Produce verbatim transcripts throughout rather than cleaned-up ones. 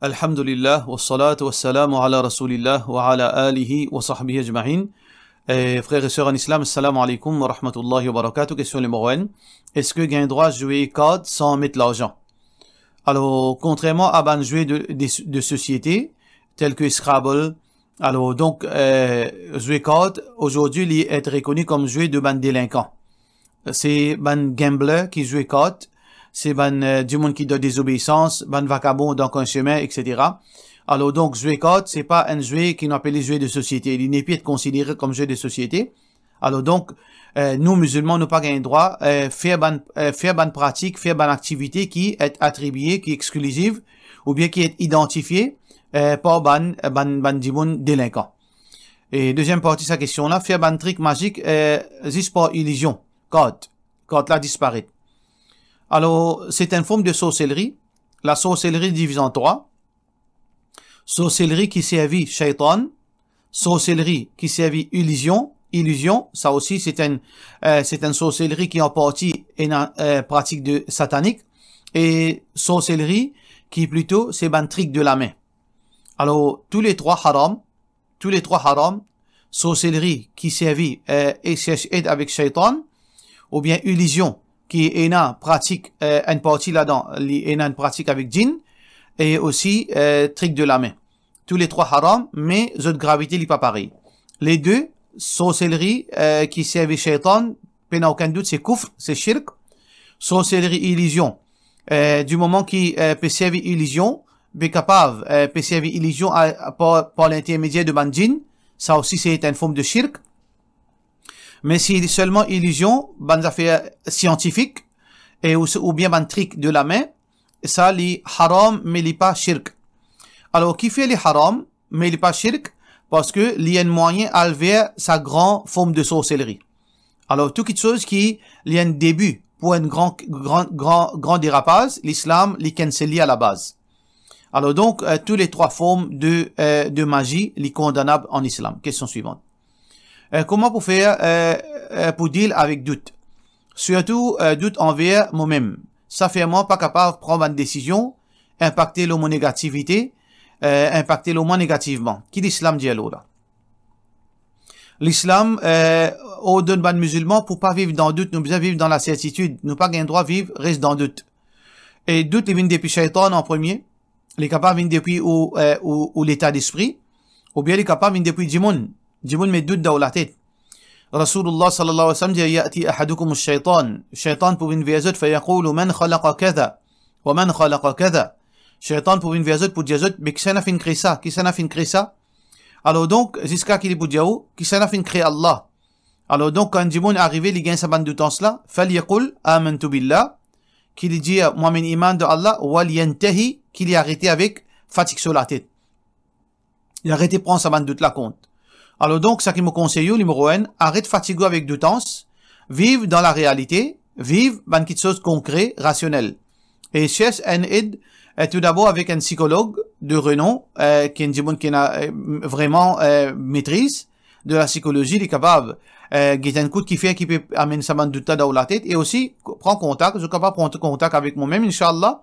Alhamdulillah, wassalatu wassalamu ala rasoulillah, wa ala alihi wa sahbihi ajmain. Eh, frères et sœurs en islam, assalamu alaikum wa rahmatullahi wa barakatuh. Question numéro un. Eski gagn drwa zwe kart san met larzan? Alor, kontrerman a bann zwe de, de, de sosiete, tel ke Scrabble, alor, donk, eh, zwe kart, azordi, li et rekoni kom zwe de bann delinkan. Se bann gambler ki zwe kart, se bann, eh, dimoun ki dan dezobeisans, bann vakabon dan koin semin, et cetera. Alor, donk, zwe kart, se pa enn zwe ki nou apel zwe de sosiete. Li nepli et konsidere kom zwe de sosiete. Alor, donk, eh, nou, mizilman, nou pa gagn drwa, eh, fer bann, eh, fer bann pratik, fer bann aktivite ki et atribie, ki exkliziv, oubien ki et idantifie, eh, par bann, bann, bann dimoun delinkan. E deziem parti sa kestion la, fer bann trik mazik, eh, zis par ilizion, kart, kart la disparet. Alor, se enn form de sorselri. La sorselri diviz an trwa. Sorselri ki servi shaytan, sorselri ki servi ilizion, ilizion, sa osi se enn, eh, se enn sorselri ki an parti ena, eh, pratik de satanik, e sorselri ki plito se bann trik de lame. Alor, tou le trwa haram, tou le trwa haram, sorselri ki servi, eh, e sers ed avek shaytan, oubien ilizion ki ena pratik, eh, enn parti ladan, li ena enn pratik avek djinn, e osi, eh, trik de lame. Tou le trwa haram, me zot gravite li pa parey. Le de, sorselri, eh, ki servi shaytan, pena okenn dout, se koufr, se shirk. Sorselri, ilizion, eh, di moman ki, eh, pe servi ilizion, pe kapav, eh, pe servi ilizion a, a, par, par lintermedier de bann djinn, sa osi se enn form de shirk. Me si selman ilizion, bann zafer siantifik, e ou, oubien bann trik de lame, sa li haram, me li pa shirk. Alor, kifer li haram, me li pa shirk? Parski li enn mwayin al ver sa gran form de sorselri. Alor, tou kitsoz ki li enn debi pou enn gran, gran, gran, gran derapaz, Lislam, li cancel li alabaz. Alor, donk, eh, tou le trwa form de, eh, de mazi, li kondanab an Islam. Kestion swivant. Eh, kouma pou fer, eh, eh, pou deal avek dout? Sirtou, eh, dout anver momem. Sa fer mwa pa kapav pran bann desizion, inpakte lor mo negativite, eh, inpakte lor mwa negativman. Ki Lislam dir lor la? Lislam, eh, ordonn bann mizilman pou pa viv dan dout, nou bizin viv dan lasertitid. Nou pa gagn drwa viv, res dan dout. E dout, li vinn depi shaytan an premie, li kapav vinn depi ou, eh, ou, ou leta lespri, oubien li kapav vinn depi dimoun. Dimoun met dout dan ou latet. Rasoulillah sallallahu alayhi wa sallam dir, "Ya'ti ahadukum ash-shaytan." Shaytan pou vinn ver zot, "Fa yaqulu, man khalaqa kadha, wa man khalaqa kadha." Shaytan pou vinn ver zot pou dir zot, "Me kisannla finn kre sa? Kisannla finn kre sa?" Alor donk, ziska ki li pou dir ou, "Kisannla finn kre Allah?" Alor donk, kan dimoun arive, li gagn sa bann doutans la, "Falyaqul amantu billah," ki li dir, "Mwa amenn iman dan Allah," wal yantahi, ki li arete avek fatig so latet. Li arete pran sa bann dout la kont. Alor donk, sa ki mo konsey ou, nimero enn, aret fatig ou avek doutans, viv dan larealite, viv bann kitsoz konkre, rasionel. E sers enn ed, eh, toudabor avek enn sikolog de renom, eh, ki enn dimoun ki ena, eh, vreman, eh, metriz de la sikolozi, li kapav, eh, get enn kout kifer ki pe amenn sa bann dout la dan ou latet, e osi ko-, pran kontak, zot kapav pran kontak avek momem, inshallah.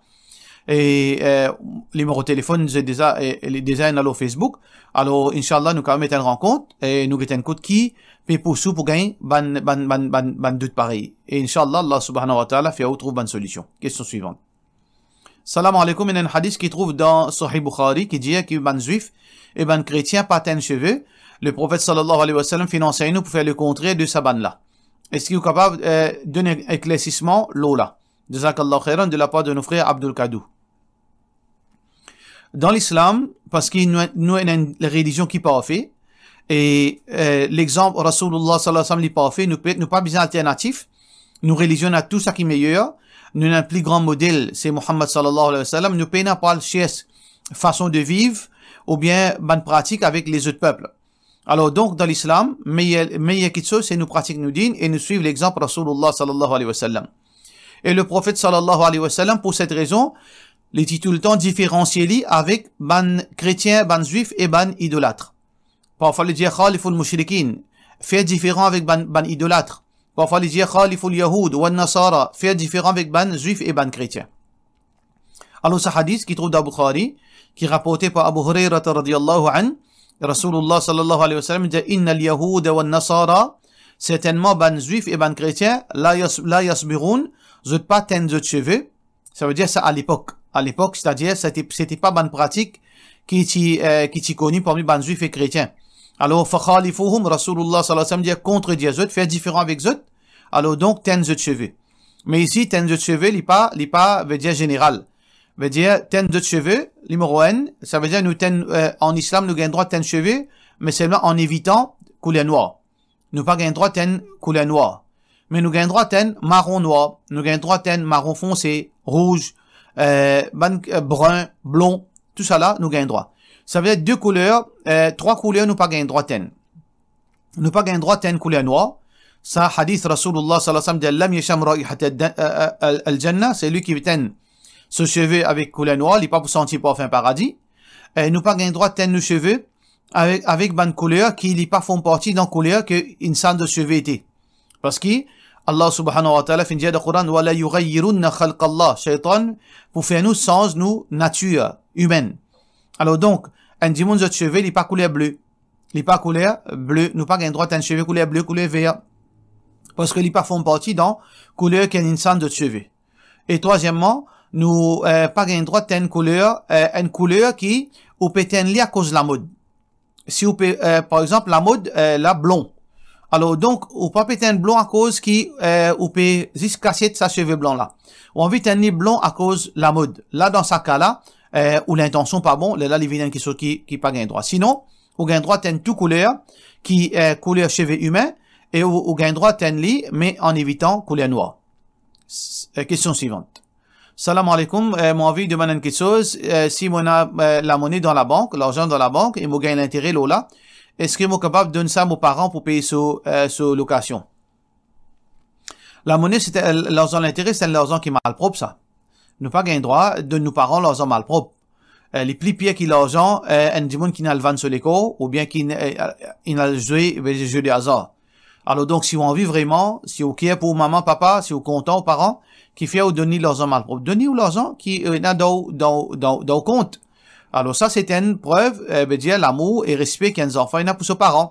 E, eh, nimero telefonn, zot deza, eh, li deza ena lor Facebook. Alor, inshallah, nou kapav met enn rankont, e nou get enn kout ki pe pous ou pou gagn bann, bann, bann, bann, bann dout parey. E inshallah, Allah subhanahu wa ta'ala fer ou trouv bann solision. Kestion swivant. Salam alaikum, ena enn hadis ki trouv dan Sahih Bukhari ki dir ki bann Zwif e bann kretien pa tegn seve. Le Profet sallallahu alayhi wa sallam finn ansegn nou pou fer lekontrer de sa bann la. Eski ou kapav, eh, donn enn eklersisman lor la? Jazakallah khairan, de la par de nou frer Abdul Kadou. Dan Lislam, parski nou, nou ena enn relizion ki parfe, e, eh, lexanp Rasoulillah sallallahu alayhi wa sallam li parfe, nou pe, nou pa bizin alternatif. Nou relizion ena tou sa ki meyer, nou ena pli gran model, se Muhammad sallallahu alayhi wa sallam, nou pena pou al sers fason de viv oubien bann pratik avek lezot pep. Alor donk, dan Lislam, meyer, meyer kitsoz, se nou pratik nou din e nou swiv lexanp Rasoulillah sallallahu alayhi wa sallam. E le Profet sallallahu alayhi wa sallam, pou set rezon, li ti toultan diferansie li avek bann kretien, bann Zwif e bann idolat. Parfwa li dir, "Khaliful mushrikin," fer diferan avek bann, bann idolat. Parfwa li dir, "Khaliful yahoud wan nasara," fer diferan avek bann Zwif e bann kretien. Alor, sa hadis ki trouv dan Bukhari, ki raporte par Abu Hurairah radiyallahu anhu, Rasulullah sallallahu alayhi wa sallam dir, "Innal yahuda wan nasara", sertennman bann Zwif e bann Kretien, "la yas-, la yasbighoun", zot pa tenn zot seve. Savedir sa alepok. Alepok, setadir, sete, sete pa bann pratik ki ti, eh, ki ti koni parmi bann Zwif e Kretien. Alor, "Fakhalifuhum", Rasulullah sallallahu alayhi wa sallam dir, kontredir zot, fer diferan avek zot. Alor donk, tenn zot seve. Me isi, tenn zot seve, li pa, li pa vedir zeneral. Vedir, tenn zot seve, nimero enn, savedir nou tenn, eh, an islam, nou gagn drwa tenn seve, me selman an evitan kouler nwar. Nou pa gagn drwa tenn kouler nwar. Me nou gagn drwa tenn maron nwar, nou gagn drwa tenn maron fonse, rouz, eh, bann, eh, brin, blon, tousala, nou gagn drwa. Savedir de kouler, eh, trwa kouler nou pa gagn drwa tenn. Nou pa gagn drwa tenn kouler nwar. Sa hadith Rasulullah sallallahu alayhi wa sallam dir, "Lam yasham raihat al-, al-, al-, al-jannah", selwi ki tenn so seve avek kouler nwar, li pa pou santi parfin paradi. E nou pa gagn drwa tenn nou seve avek, avek bann kouler ki li pa form parti dan kouler ki insan de seve ete. Parski Allah subhanahu wa ta'ala finn dir dan Koran, "Wa la yughayyirunna khalqallah", shaytan pou fer nou sanz nou natir imenn. Alor donk, enn dimoun zot seve, li pa kouler ble. Li pa kouler ble, nou pa gagn drwa tenn seve kouler ble, kouler ver. Parski li pa form parti dan kouler ki enn insan zot seve. E trwazieman, nou, eh, pa gagn drwa tenn kouler, eh, enn kouler ki ou pe tenn li akoz lamod. Si ou pe, eh, par exanp, lamod, eh, la blon. Alor donk, ou pa pe tenn blon akoz ki, eh, ou pe zis kasiet sa seve blon la. Ou anvi tenn li blon akoz lamod. La, dan sa ka la, eh, ou lintansion pa bon, lerla li vinn enn kiksoz ki, ki pa gagn drwa. Sinon, ou gagn drwa tenn tou kouler ki, eh, kouler seve imenn, e ou, ou gagn drwa tenn li, me an evitan kouler nwar. S-, eh, kestion swivant. Salam aleykoum, eh, mo anvi demann enn kiksoz, eh, si mo ena, eh, lamone dan labank, larzan dan labank, e mo gagn lintere lor la, eski mo kapav donn sa mo paran pou pey so, eh, so lokasion? Lamone, se, eh, larzan lintere, se enn larzan ki malprop sa. Nou pa gagn drwa donn nou paran larzan malprop. Eh, li pli pir ki larzan, eh, enn dimoun ki al vann so lekor, oubien ki, eh, inn al zwe, zwe de azar. Alor donk, si ou anvi vreman, si ou care pou ou mama, papa, si ou kontan ou paran, kifer ou donn li larzan malprop? Donn li ou larzan ki, eh, ena dan ou, dan ou, dan ou, dan ou kont. Alor sa, se enn prev, eh, vedir lamour e respe ki enn zanfan ena pou so paran.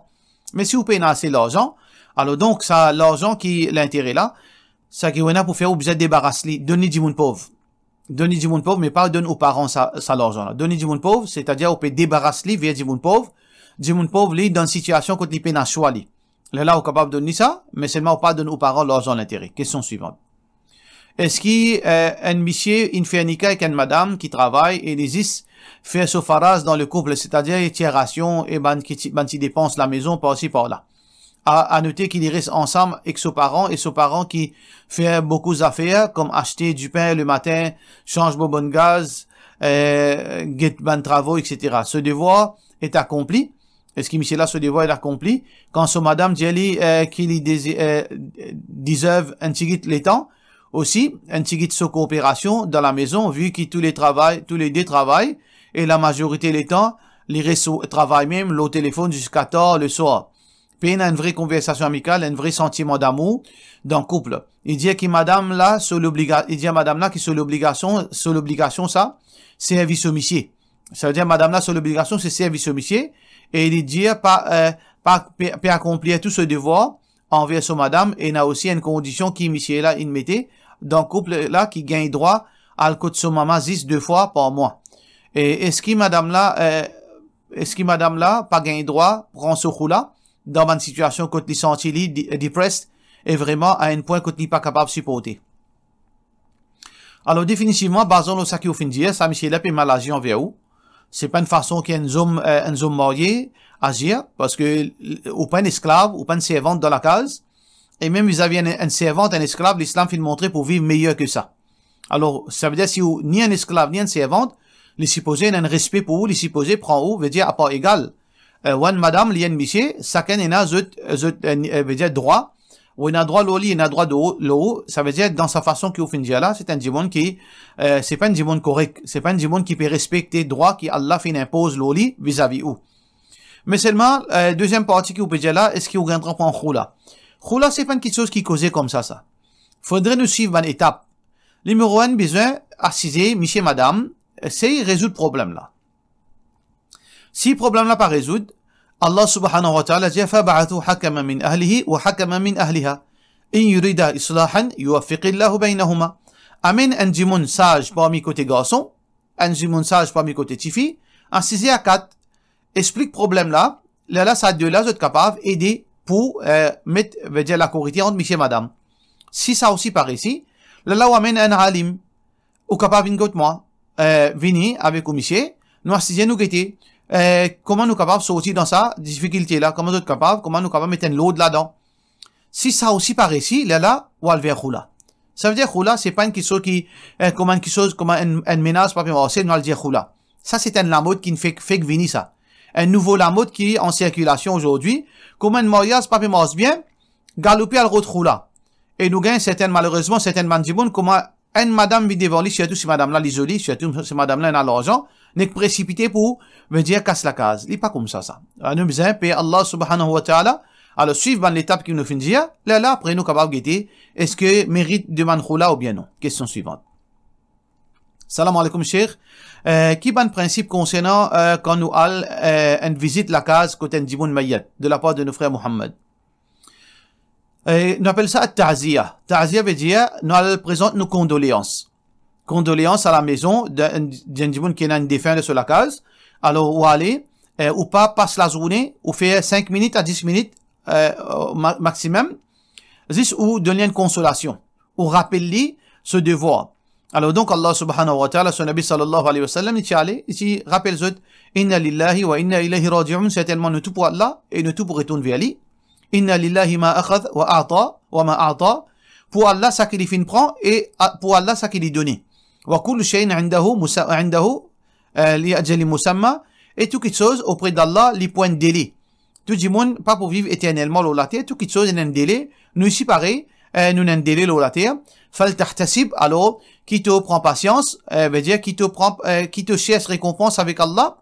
Me si ou pena ase larzan, alor donk, sa larzan ki lintere la, sa ki ou ena pou fer, ou bizin debaras li, donn li dimoun pov. Donn li dimoun pov, me pa donn ou paran sa, sa larzan la. Donn li dimoun pov, setadir ou pe debaras li ver dimoun pov. Dimoun pov, li, dan enn sitiasion kot li pena swa li. Lerla ou kapav donn li sa, me selman ou pa donn ou paran larzan lintere. Kestion swivant. Eski, eh, enn misie inn fer nika ek enn madam ki travay e li zis fer so faraz dan le koup, setadir tir rasion e bann ki ti, bann ti depans lamezon parsi parla? A, a note ki li res ansam ek so paran, e so paran ki fer boukou zafer, kom aste dipin lematin, sanz bonbonn gaz, eh, get bann travo, et cetera. So devwar est accompli. Eski misie la so devwar est accompli? Kan so madam dir li, eh, ki li dezi-, eh, deserve enn tigit letan, osi enn tigit so kooperasion dan lamezon, vi ki toule travay, toule de travay, e lamazorite letan, li res travay mem, lor telefonn ziska tar leswar. Pena enn vre konversasion amikal, enn vre santiman damour dan koup. Li dir ki madam la so lobliga-, li dir madam la ki so lobligasion, so lobligasion sa, servi so misie. Savedir madam la so lobligasion se servi so misie, e li dir pa, eh, pa pe, pe akonplir tou so devwar anver so madam, e ena osi enn kondision ki misie la inn mete dan koup la ki gagn drwa al kot so mama zis de fwa par mwa. E eski madam la, eh, eski madam la pa gagn drwa pran so khoula dan bann sitiasion kot li santi li di-, depressed e vreman a enn pwin kot li pa kapav siporte? Alor, definitivman, bazan lor seki ou finn dir, sa misie la pe mal azir anver ou. Se pa enn fason ki enn zom, eh, enn zom marye azir, parski ou pa enn esklav, ou pa enn servant dan lakaz, e mem vizavi enn, enn servant, enn esklav, Lislam finn montre pou viv meyer ki sa. Alor, savedir si ou ni enn esklav, ni enn servant, li sipoze ena enn respe pou ou, li sipoze pran ou, vedir a par egal. Eh, ou enn madam, li enn misie, sakenn ena zot, zot, eh, ni-, eh, vedir drwa. Ou ena drwa lor li, ena drwa do-, lor ou, savedir dan sa fason ki ou finn dir la, se enn dimoun ki, eh, se pa enn dimoun korek, se pa enn dimoun ki pe respekte drwa ki Allah finn inpoz lor li vizavi ou. Me selman, eh, deziem parti ki ou pe dir la, eski ou gagn drwa pran khoula? Khoula, se pa enn kiksoz ki koze koumsa sa. Fodre nou swiv bann etap. Nimero enn, bizin asize, misie, madam, esey rezoud problem la. Si problem la pa rezoud, Allah subhanahu wa ta'ala dir, "Fab'athu hakaman min ahlihi wa hakaman min ahliha. In yurida islahan yuwaffiqillahu baynahuma." Amenn enn dimoun saz parmi kote garson, enn dimoun saz parmi kote tifi, asize a kat, explik problem la, lerla sa de la zot kapav ede pou, eh, met, vedir lakorite ant misie madam. Si sa osi pa resi, lerla ou amenn enn alim, ou kapav vinn kot mwa, eh, vini avek ou misie, nou asize nou gete, eh, kouma nou kapav sorti dan sa difikilte la, kouma zot kapav, kouma nou kapav met enn lord ladan. Si sa osi pa resi, lerla ou al ver khoula. Savedir khoula, se pa enn kiksoz ki, eh, kouma enn kiksoz, kouma enn, enn menaz pa pe marse, nou al dir khoula. Sa se enn lamod ki fek, fek vini sa. Enn nouvo lamod ki an sirkilasion azordi, kouma enn maryaz pa pe mars bien, galoupe al rod khoula. E nou gagn sertenn, malerezman, sertenn bann dimoun, kouma enn madam vinn devan li, sirtou si madam la li zoli, sirtou si madam la ena larzan, nek presipite pou, vedir kas lakaz. Li pa koumsa sa. Ah, nou bizin per Allah subhanahu wa ta'ala, alor swiv bann letap ki nou finn dir, lerla apre nou kapav gete, eski merit demann khoula oubien non. Kestion swivant. Salam aleykoum, Sheikh. Eh, ki bann prinsip konsernan, eh, kan nou al, eh, enn vizit lakaz kot enn dimoun mayet, de la par de nou frer Mohammad? Eh, nou apel sa ta'ziya. Ta'ziya vedir, nou al prezant nou kondoleans. Kondoleans a lamezon de, d'enn dimoun ki ena enn defin dan so lakaz. Alor, ou ale, eh, ou pa pas lazourne, ou fer sink minit a dis minit, eh, ma-, maximum, zis ou donn li enn konsolasion, ou rapel li so devwar. Alor donk, Allah subhanahu wa ta'ala, so Nabi sallallahu alayhi wa sallam, li ti ale, li ti rapel zot, "Inna lillahi wa inna ilayhi raji'un", sertennman nou tou pou Allah e nou tou pou retourn ver li. "Inna lillahi ma akhadh wa a'ta, wa ma a'ta", pou Allah sa ki li finn pran e, a, pou Allah sa ki li done. "Wa kullu shay'in indahu musa-, indahu, eh, li ajalin musamma", e tou kiksoz opre d'Allah, li pou enn dele. Tou dimoun pa pou viv eternelman lor later, tou kiksoz ena enn dele, nou osi parey, eh, nou ena enn dele lor later. "Fal tahtasib", alor, ki to pran pasians, eh, vedir ki to pran, eh, ki to sers rekonpans avek Allah,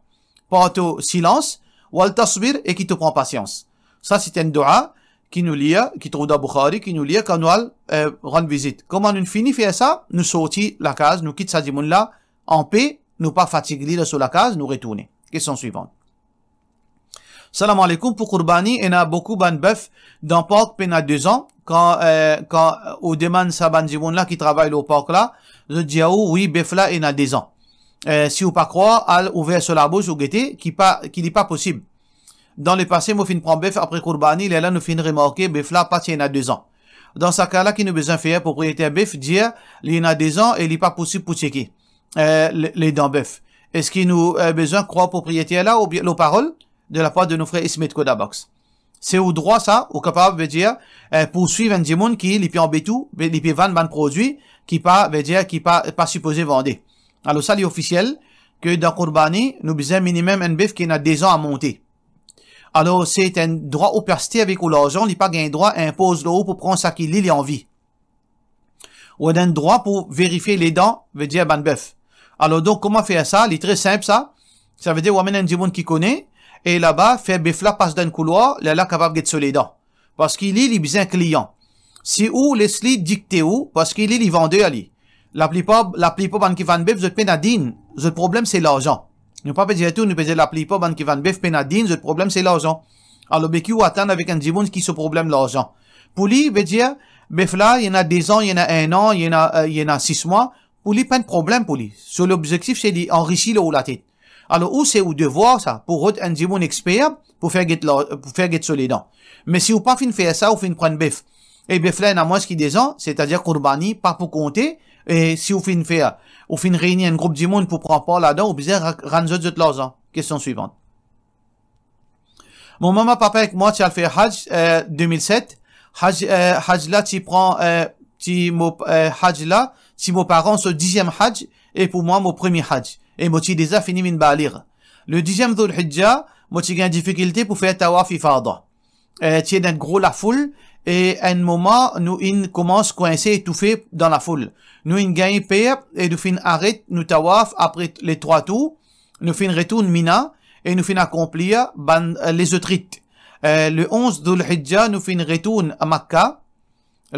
par to silans, "wal tasbir", e ki to pran pasians. Sa se enn doua ki nou lir, ki trouv dan Bukhari, ki nou lir kan nou al, eh, rann vizit. Kouma nou fini fer sa, nou sorti lakaz, nou kit sa dimoun la anpe, nou pa fatig li dan so lakaz, nou retourne. Kestion swivant. Salam aleykoum, pou kourbani, ena boukou bann bef dan park pena dezan. Kan, eh, kan ou demann sa bann dimoun la ki travay lor park la, zot dir ou, wi, bef la ena dezan. Eh, si ou pa krwar, al ouver so labous, ou gete, ki pa, ki li pa posib. Dan lepase, mo finn pran bef apre kourbani, lerla nou finn remarke bef la pa ti ena dezan. Dan sa ka la, ki nou bizin fer? Propriyeter bef dir li ena dezan e li pa posib pou tcheke, eh, le, ledan bef. Eski nou, eh, bizin krwar propriyeter la oubien lor parol de la par de nou frer Ismet Kodabox? Se ou drwa sa, ou kapav, vedir, eh, pourswiv enn dimoun ki li pe anbet ou, li pe vann bann prodwi ki pa, vedir, ki pa, pa sipoze vande. Alor sa, li ofisiel ke dan kourbani, nou bizin minimem enn bef ki ena dezan a monte. Alor, se enn drwa ou pe aste avek ou larzan, li pa gagn drwa inpoz lor ou pou pran sa ki li, li anvi. Ou ena enn drwa pou verifie ledan, vedir bann bef. Alor donk, kouma fer sa? Li tre sinp sa. Savedir ou amenn enn dimoun ki kone, e laba, fer bef la pas dan enn koulwar, lerla kapav get so ledan. Parski li, li bizin klian. Si ou les li dikte ou, parski li, li vander li. Laplipar, laplipar bann ki vann bef, zot pena dinn, zot problem se larzan. Nou pa pe dir tou, nou pe dir laplipar bann ki vann bef pena dinn, zot problem se larzan. Alor, be ki ou atann avek enn dimoun ki so problem larzan? Pou li, vedir, bef la, li ena dezan, li ena enn an, li ena, eh, li ena sis mwa, pou li, pa enn problem pou li. So lobzektif, se li anrisi lor ou latet. Alor, ou, se ou devwar sa, pou rod enn dimoun exper, pou fer get la, pou fer get so ledan. Me si ou pa finn fer sa, ou finn pran bef, e bef la ena mwins ki dezan, setadir kourbani pa pou konte, e si ou finn fer, ou finn reyni enn group dimoun pou pran par ladan, ou bizin ra-, rann zot zot larzan. Kestion swivant. Mo mama, papa ek mwa ti al fer Haj, eh, de mil set. Haj, eh, Haj la ti pran, eh, ti mo, eh, Haj la ti mo paran so diziem Haj, e pou mwa mo premie Haj. E mo ti deza fini vinn baligh. Le diziem Dhul Hijja, mo ti gagn difikilte pou fer tawaf ifada. Eh, ti ena enn gro lafoul, e enn moman nou inn koumans kwinse, etoufe dan lafoul. Nou inn gagn per e nou finn aret nou tawaf apre le trwa tour, nou finn retourn Mina e nou finn akonplir bann, eh, lezot rit. Eh, le onz Dhul Hijja, nou finn retourn a Makka.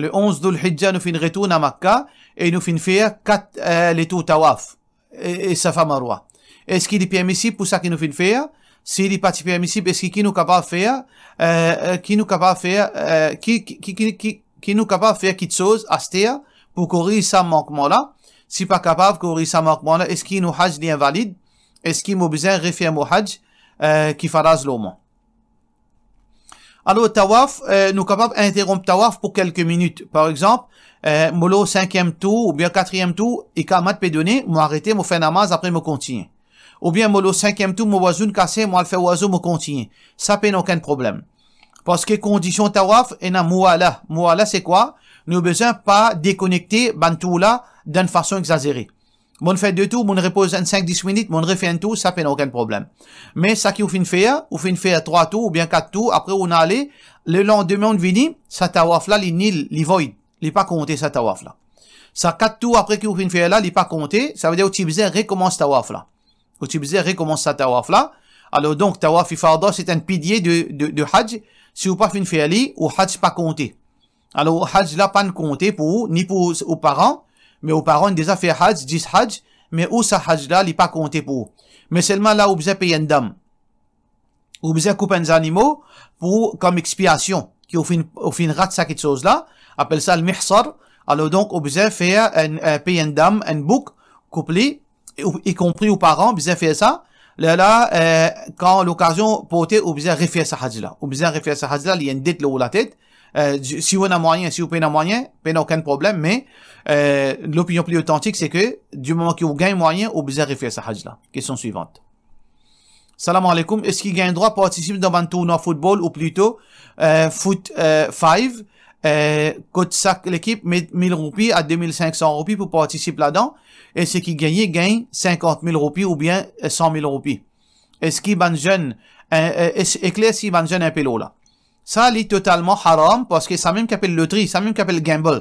Le onz Dhul Hijja, nou finn retourn a Makka e nou finn fer kat, eh, letour tawaf e, e Safa Marwa. Eski li permisib pou sa ki nou finn fer? Si li pa ti permisib, eski ki nou kapav fer, eh, eh, ki nou kapav fer, eh, ki, ki, ki, ki, ki, ki nou kapav fer kiksoz aster pou koriz sa mankman la? Si pa kapav koriz sa mankman la, eski nou haj li invalid? Eski mo bizin refer mo haj, eh, ki faraz lor mwa? Alor, tawaf, eh, nou kapav interonp tawaf pou kelke minit. Par exanp, eh, mo lor sinkiem tour oubien katriem tour, ikamat pe done, mo arete, mo fer namaz, apre mo kontigne. Oubien mo lor sinkiem tour, mo wazoun kase, mo al fer wazo, mo kontigne. Sa pena okenn problem. Parski kondision tawaf, ena muwala. Muwala se kwa? Nou bizin pa dekonekte bann tour la dan enn fason exazere. Mo'nn fer de tour, mo'nn repoz enn sink dis minit, mo'nn refer enn tour, sa pena okenn problem. Me sa ki ou finn fer, ou finn fer trwa tour oubien kat tour, apre ou'nn ale, lelandime ou'nn vini, sa tawaf la, li nil, li void, li pa konte sa tawaf la. Sa kat tour apre ki ou finn fer la, li pa konte, savedir ou ti bizin rekomans tawaf la. Ou ti bizin rekomans sa tawaf la. Alor donk, tawaf ifada, se enn pilie de, de, de haj. Si ou pa finn fer li, ou haj pa konte. Alor, haj la pa'nn konte pou ou, ni pou ou paran, me ou paran deza fer haj, dis haj, me ou sa haj la, li pa konte pou ou. Me selman la, ou bizin pey enn dam. Ou bizin koup enn zanimo pou, kom expiasion, ki ou finn, ou finn rat sa kiksoz la, apel sa al-mihsar. Alor donk, ou bizin fer enn, eh, pey enn dam, enn bouk, koup li, e ou, ikonpri ou paran, bizin fer sa. Lerla, eh, kan lokazion porte, ou bizin refer sa haj la. Ou bizin refer sa haj la, li enn det lor ou latet. Eh, di-, si ou ena mwayin, si ou pena mwayin, pena okenn problem, me, eh, lopinion pli otantik, se ke di moman ki ou gagn mwayin, ou bizin refer sa haj la. Kestion swivan. Salam aleykoum, eski gagn drwa partisip dan bann tournwa football ou plito, eh, foot, eh, five, eh, kot sak lekip met mil roupi a de mil sink san roupi pou partisip ladan, e seki gagne, gagn sinkant mil roupi oubien, eh, san mil roupi? Eski bann zenn, eh, eh, es-, eklersi bann zenn inpe lor la? Sa, li totalman haram, parski sa mem ki apel lotri, sa mem ki apel gamble.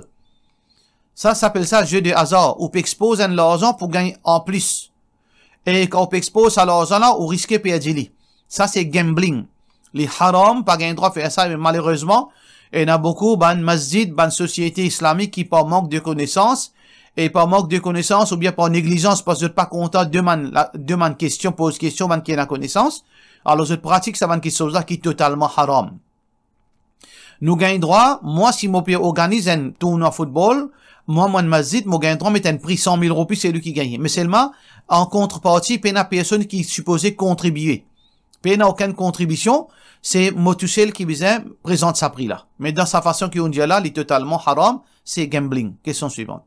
Sa, sa apel sa jeu de hasard. Ou pe expoz enn larzan pou gagn anplis. E kan ou pe expoz sa larzan la, ou riske perdi li. Sa, se gambling. Li haram, pa gagn drwa fer sa, me malerezman, ena boukou bann masjid, bann sosiete islamik ki par mank de konesans, e par mank de konesans oubien par neglizans, parski zot pa kontan demann la, demann kestion, poz kestion bann ki ena konesans, alor zot pratik sa bann kiksoz la ki totalman haram. Nou gagn drwa, mwa, si mo pe organiz enn tournwa football, mwa, mo enn masjid, mo gagn drwa met enn pri san mil roupi, seki gagne. Me selman, an kontreparti, pena personn ki sipoze kontribie. Pena okenn kontribision, se mo tousel ki bizin prezant sa pri la. Me dan sa fason ki ou'nn dir la, li totalman haram, se gambling. Kestion swivan.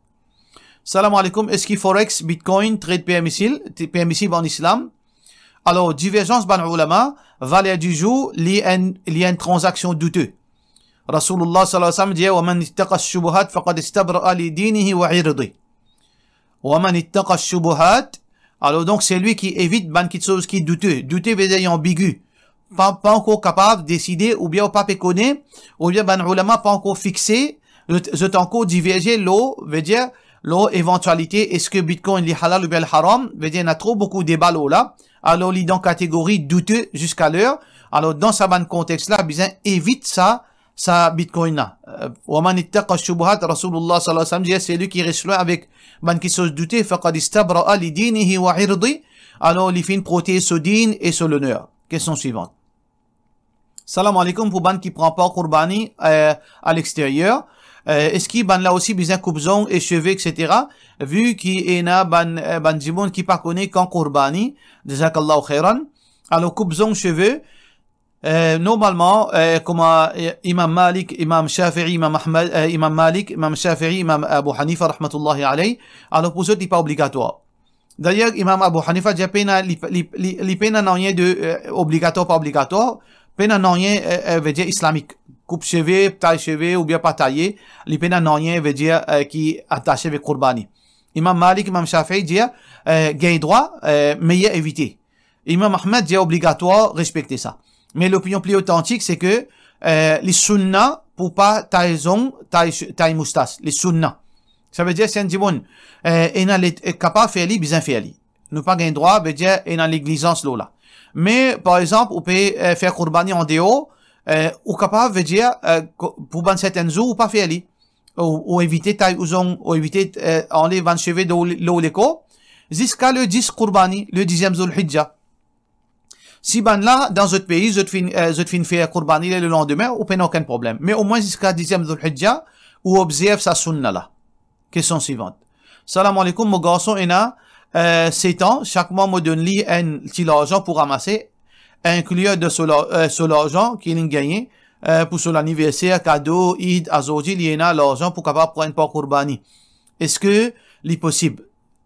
Salam aleykoum, eski forex, bitcoin, trade permisib, permisib an islam? Alor, diverzans bann oulama, valer di zour, li enn, li enn tranzaksion doute. Rasoulullah sallallahu alayhi wa sallam dir, "Wa man ittaqa shubuhat faqad istabra li dinihi wa irdih." Wa man ittaqa shubuhat, alor donk, selwi ki evit bann kiksoz ki doute. Doute vedir anbigu. Pa, pa ankor kapav deside, oubien ou pa pe kone, oubien bann oulama pa ankor fixe, zot, zot ankor diverze lor, vedir, lor evantialite, eski bitcoin li halal oubien li haram, vedir, ena tro boukou deba lor la, alor li dan kategori doute ziska ler, alor dan sa bann kontex la, bizin evit sa, sa bitcoin la. Euh, "Wa man ittaqa shubuhat", Rasoulullah sallallahu alayhi wa sallam dir, selwi ki res lwin avek bann kiksoz doute, "faqad istabra li dinihi wa irdih", alor li finn protez so din e so loner. Kestion swivan. Salam aleykoum, pou bann ki pran par kourbani, euh, a lexteryer, euh, eski bann la osi bizin koup zong e seve, et cetera, vi ki ena bann, euh, bann dimoun ki pa kone kan kourbani, jazakallahu khairan, alor koup zong, seve, euh, normalman, euh, kouma, euh, Imam Malik, Imam Shafi'i, Imam Ahmad, euh, Imam Malik, Imam Shafi'i, Imam Abu Hanifa, rahmatullahi alayh, alor pou zot, li pa obligatwar. Dayer, Imam Abu Hanifa dir pena, li, li, li, li pena nanye de, euh, obligatwar, pa obligatwar, pena nanye, euh, euh, vedir islamik. Koup seve, tay seve oubien pa taye, li pena nanye, vedir, euh, ki atase avek kourbani. Imam Malik, Imam Shafi'i dir, euh, gagn drwa, euh, me evite. Imam Ahmad dir obligatwar, respekte sa. Me lopinion pli otantik, se ke, euh, li sunna pou pa tay zong, tay, tay moustas. Li sunna. Savedir, si enn dimoun, euh, ena le, euh, kapav fer li, bizin fer li. Nou pa gagn drwa, vedir, ena neglizans lor la. Me, par exanp, ou pe, euh, fer kourbani andeor, euh, ou kapav, vedir, euh, ko-, pou bann sertenn zour, ou pa fer li. Ou, ou evite tay ou zong, ou evite, euh, anlev bann seve lor, lor lekor, ziska le dis kourbani, le diziem Zulhijja. Si bann la, dan zot pei, zot finn, eh, zot finn fer kourbani le landime, ou pena okenn problem. Me omwin ziska diziem Zul Hijja, ou obzerv sa sunna la. Kestion swivan. Salam aleykoum, mo garson ena, eh, set an, sak mwa mo donn li enn ti larzan pou ramase, inklir dan so la-, eh, so larzan ki li'nn gagne, eh, pou so laniverser, kado, Eid, azordi li ena larzan pou kapav pran enn par kourbani. Eski li posib?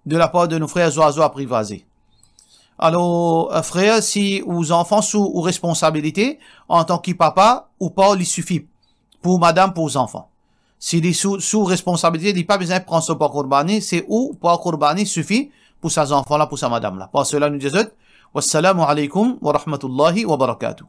De lapar de nou frer Zwazo Apprivoisé. Alor, eh, frer, si ou zanfan sou ou responsabilite, antan ki papa, ou par li sifi pou madam, pou zanfan. Si li sou, sou responsabilite, li pa bizin pran so par kourbani, se ou par kourbani sifi pou sa zanfan la, pou sa madam la. Par sela, nou dir zot, wassalamu aleykoum wa rahmatullahi wa barakatuh.